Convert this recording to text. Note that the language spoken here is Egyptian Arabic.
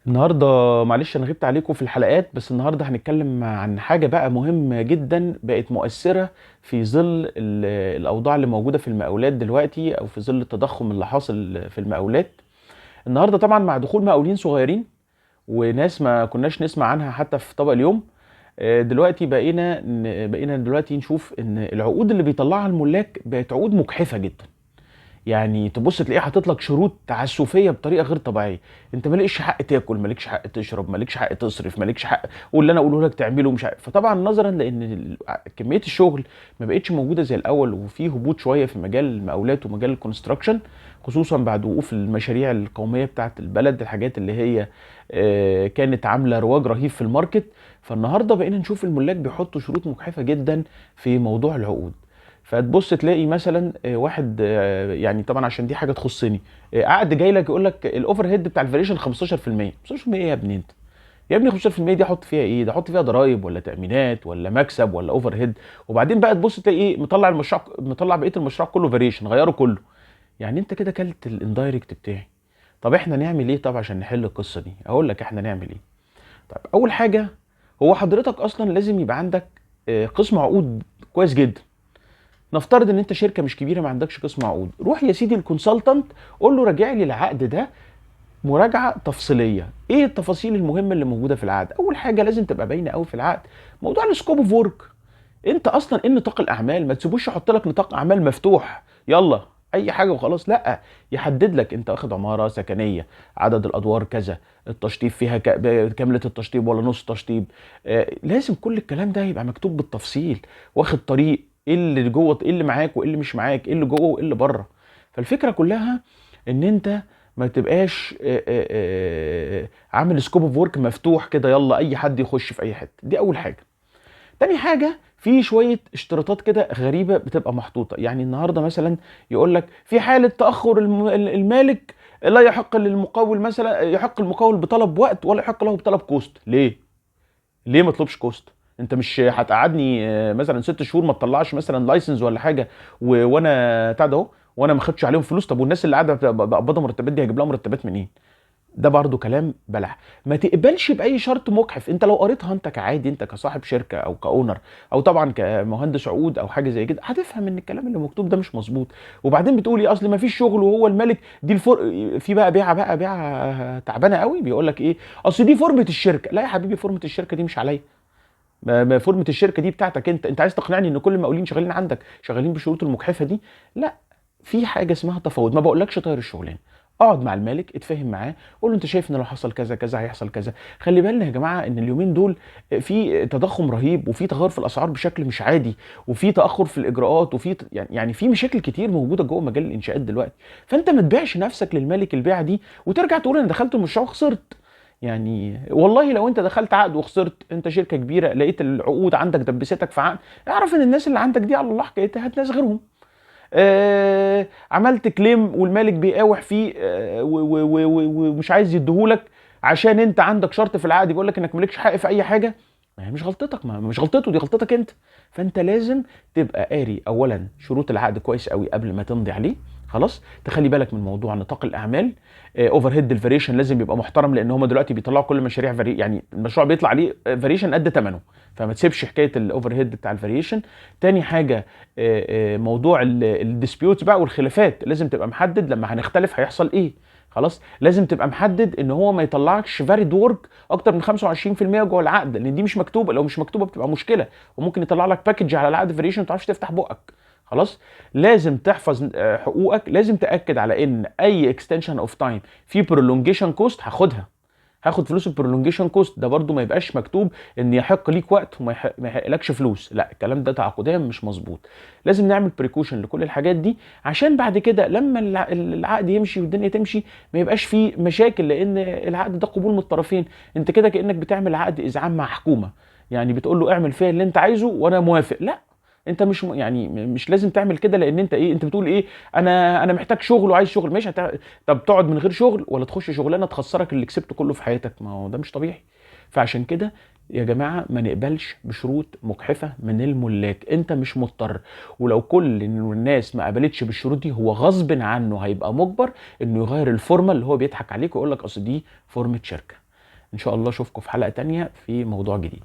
النهارده معلش انا غبت عليكم في الحلقات، بس النهارده هنتكلم عن حاجة بقى مهمة جدا بقت مؤثرة في ظل الاوضاع اللي موجودة في المقاولات دلوقتي، او في ظل التضخم اللي حاصل في المقاولات. النهارده طبعا مع دخول مقاولين صغيرين وناس ما كناش نسمع عنها حتى في طبق اليوم، دلوقتي بقينا دلوقتي نشوف ان العقود اللي بيطلعها الملاك بقت عقود مجحفه جدا. يعني تبص تلاقيه حاطط لك شروط تعسفيه بطريقة غير طبيعية. انت مالكش حق تاكل، مالكش حق تشرب، مالكش حق تصرف، مالكش حق واللي انا اقوله لك تعمله مش عارف. فطبعا نظرا لان كمية الشغل ما بقتش موجودة زي الاول، وفي هبوط شوية في مجال المقاولات ومجال ال construction، خصوصا بعد وقوف المشاريع القومية بتاعه البلد، الحاجات اللي هي كانت عامله رواج رهيب في ال market. فالنهارده بقينا نشوف الملاك بيحطوا شروط مجحفه جدا في موضوع العقود. فتبص تلاقي مثلا واحد، يعني طبعا عشان دي حاجة تخصني، عقد جاي لك يقول لك ال overhead بتاع ال variation 15%. 15% ايه يا ابني انت؟ يا ابني 15% دي احط فيها ايه؟ ده احط فيها ضرايب ولا تامينات ولا مكسب ولا overhead؟ وبعدين بقى تبص تلاقي ايه؟ مطلع المشروع، مطلع بقية المشروع كله variation، غيره كله. يعني انت كده كلت ال indirect بتاعي. طب احنا نعمل ايه طب عشان نحل القصة دي؟ اقول لك احنا نعمل ايه. طيب اول حاجه، هو حضرتك اصلا لازم يبقى عندك قسم عقود كويس جدا. نفترض ان انت شركة مش كبيرة ما عندكش قسم عقود، روح يا سيدي ال consultant قول له راجع لي العقد ده مراجعه تفصيلية. ايه التفاصيل المهمة اللي موجودة في العقد؟ اول حاجة لازم تبقى باينة قوي في العقد موضوع ال scope of work. انت اصلا ايه نطاق الاعمال؟ ما تسيبوش يحط لك نطاق اعمال مفتوح يلا اي حاجة وخلاص، لا، يحدد لك انت واخد عمارة سكنية، عدد الادوار كذا، التشطيب فيها كاملة التشطيب ولا نص تشطيب. لازم كل الكلام ده يبقى مكتوب بالتفصيل. واخد طريق، ايه اللي جوه، ايه اللي معاك وايه اللي مش معاك، ايه اللي جوه وايه اللي بره. فالفكرة كلها ان انت ما تبقاش عامل scope of work مفتوح كده يلا اي حد يخش في اي حتة. دي اول حاجة. تاني حاجة، في شوية اشتراطات كده غريبة بتبقى محطوطة. يعني النهاردة مثلا يقول لك في حالة تأخر المالك لا يحق للمقاول، مثلا يحق المقاول بطلب وقت ولا يحق له بطلب cost. ليه؟ ليه ما اطلبش cost؟ انت مش هتقعدني مثلا 6 شهور ما تطلعش مثلا license ولا حاجة وانا بتاع ده اهو وانا ما خدتش عليهم فلوس. طب والناس اللي قاعدة بقبضها مرتبات دي هجيب لها مرتبات منين؟ ده برضو كلام بلح. ما تقبلش باي شرط مجحف. انت لو قريتها انت كعادي، انت كصاحب شركة او ك owner او طبعا كمهندس عقود او حاجة زي كده، هتفهم ان الكلام اللي مكتوب ده مش مظبوط. وبعدين بتقول ايه؟ اصل ما فيش شغل وهو المالك دي الفر في بقى بيعه، بقى بيعه تعبانة قوي، بيقول لك ايه؟ اصل دي فورمه الشركة. لا يا حبيبي، فورمه الشركة دي مش عليا، ما فورمه الشركة دي بتاعتك انت. انت عايز تقنعني ان كل المقاولين شغالين عندك شغالين بالشروط المجحفه دي؟ لا، في حاجة اسمها تفاوض. ما بقولكش طير الشغلانة، اقعد مع المالك، اتفاهم معاه، قول له انت شايف ان لو حصل كذا كذا هيحصل كذا. خلي بالنا يا جماعة ان اليومين دول في تضخم رهيب، وفي تغير في الاسعار بشكل مش عادي، وفي تاخر في الاجراءات، وفي يعني في مشاكل كتير موجودة جوه مجال الانشاءات دلوقتي. فانت ما تبيعش نفسك للمالك البيعة دي وترجع تقول انا دخلت المشروع وخسرت. يعني والله لو انت دخلت عقد وخسرت، انت شركة كبيرة لقيت العقود عندك دبستك في عقد، اعرف ان الناس اللي عندك دي على الله حكايتها، هات ناس غيرهم. عملت claim والمالك بيقاوح فيه ومش عايز يديهولك عشان انت عندك شرط في العقد بيقول لك انك مالكش حق في اي حاجة، ما هي مش غلطتك، ما مش غلطته، دي غلطتك انت. فانت لازم تبقى قاري اولا شروط العقد كويس قوي قبل ما تمضي عليه. خلاص، تخلي بالك من موضوع نطاق الاعمال، overhead ال variation لازم يبقى محترم، لان هم دلوقتي بيطلعوا كل مشاريع يعني المشروع بيطلع عليه variation قد ثمنه، فما تسيبش حكاية ال overhead بتاع ال variation. تاني حاجة، موضوع ال disputes بقى والخلافات، لازم تبقى محدد لما هنختلف هيحصل ايه. خلاص، لازم تبقى محدد ان هو ما يطلعكش varied work اكتر من 25% جوه العقد، لان دي مش مكتوبه، لو مش مكتوبة بتبقى مشكله، وممكن يطلع لك package على العقد variation ما تعرفش تفتح بقك. خلاص، لازم تحفظ حقوقك، لازم تاكد على ان اي extension of time في prolongation cost هاخدها، هاخد فلوس ال prolongation cost. ده برضو ما يبقاش مكتوب ان يحق ليك وقت وما يحقلكش فلوس، لا، الكلام ده تعاقديا مش مظبوط. لازم نعمل precaution لكل الحاجات دي عشان بعد كده لما العقد يمشي والدنيا تمشي ما يبقاش فيه مشاكل، لان العقد ده قبول من الطرفين. انت كده كانك بتعمل عقد اذعان مع حكومة، يعني بتقول له اعمل فيها اللي انت عايزه وانا موافق. لا، انت مش يعني مش لازم تعمل كده، لان انت ايه؟ انت بتقول ايه؟ انا محتاج شغل وعايز شغل، ماشي. طب تقعد من غير شغل ولا تخش شغلانة تخسرك اللي كسبته كله في حياتك؟ ما هو ده مش طبيعي. فعشان كده يا جماعة ما نقبلش بشروط مجحفه من الملاك، انت مش مضطر. ولو كل الناس ما قبلتش بالشروط دي هو غصب عنه هيبقى مجبر انه يغير الفورمة اللي هو بيضحك عليك ويقول لك اصل دي فورمه شركة. ان شاء الله اشوفكم في حلقة تانية في موضوع جديد.